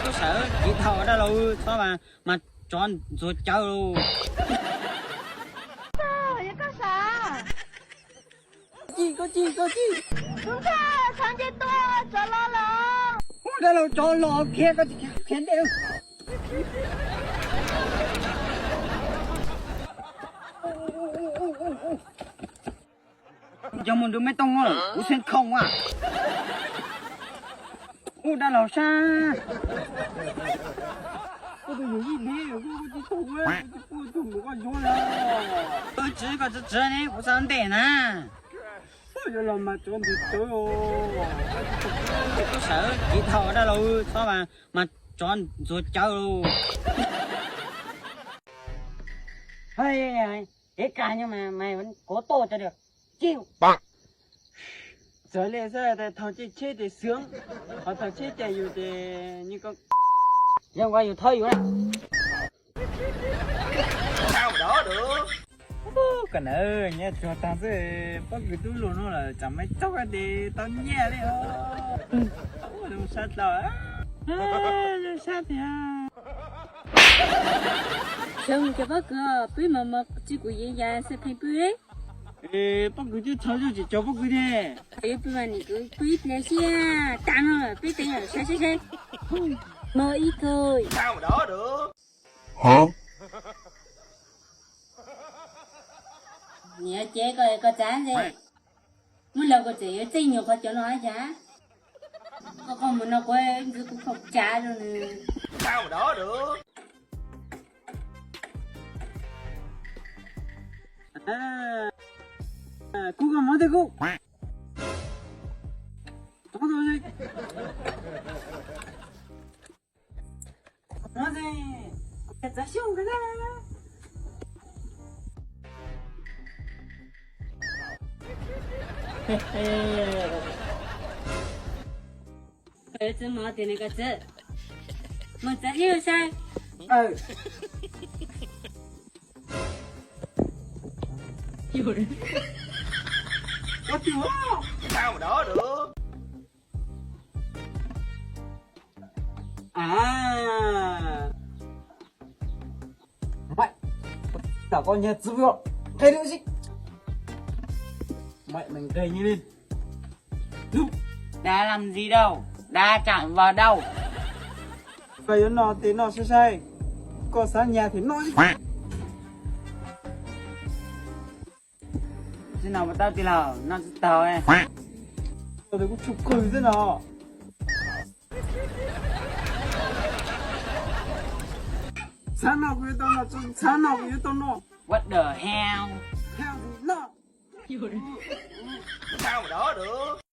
Koj sawv tsis tau dab laug, txhob mas, mas tsov ntxuav cawv lauj. Yog koj sawv. Koj cig, koj cig, koj cig. Tus ntxhais, tsov nce tua, tsov los lawm. Ub, dab laug, tsov los khiav, koj tsis khiav ntej. Yog mus nrug me tooj no lawm kuv xeeb khoom a. Ub, dab laug sab. Koj tus yawm yij deb, koj tsis tau, koj tsis pub tug mus koj yuav lawm. Tsis, koj tsis tsis ne, kuv xav ntej na. Yuav los mas tsov ntxuav cawv. Koj sawv tsis tau dab laug, txhob mas, mas tsov ntxuav cawv lauj. Kev kaj nyob mas, mas kuv tuaj tso được. Tsis, txawm li xwb, thaum caij tsheb ces sướng, ho thaum tsheb caij yus ces nws ko, zoo nkaus yus thawb yus na. Koj na, nyob tsuag tag xwb, pob kws tub lug no lawm tsam me tub ces tau nyiaj li os. Zoo sab dlawg, zoo sab tiag. Sawv mus cov pob kws, peb mas mas tsis kuv yeej yas xwb pheej pw. Pob kws twb txhaum zoo tsis cov pob kws thiab. Peb pw mas nim kuv pw ib pliag xwb, tas no lawm peb teev lawm saib saib saib. Mog ib tug. Niam ces koj, koj txav ntse. Muab laug koj tseem yuav txeej nyuag qhov cov no cas. Koj qhov mus no kuv ntxwv kuv khoom tsav rau nws. Kuv koj mov tej kuv. Txwv mov tias nws koj txwv. Mus txav ib lub saib. Mẹ, tao có nhà txwv, nqe lwm xwb. Mẹ, mày nqe như lên. Đá làm gì đâu, đá chạm vào đâu. Koj yuav noj ces noj sai sai, koj xav nyas ces noj. Tsis noj puas tau tij laug, noj tsis tau. Koj kuv tshuaj kawg xwb no. Xav noj kuv yuav tau noj, xav noj kuv yuav tau noj. What the hell? Hell no.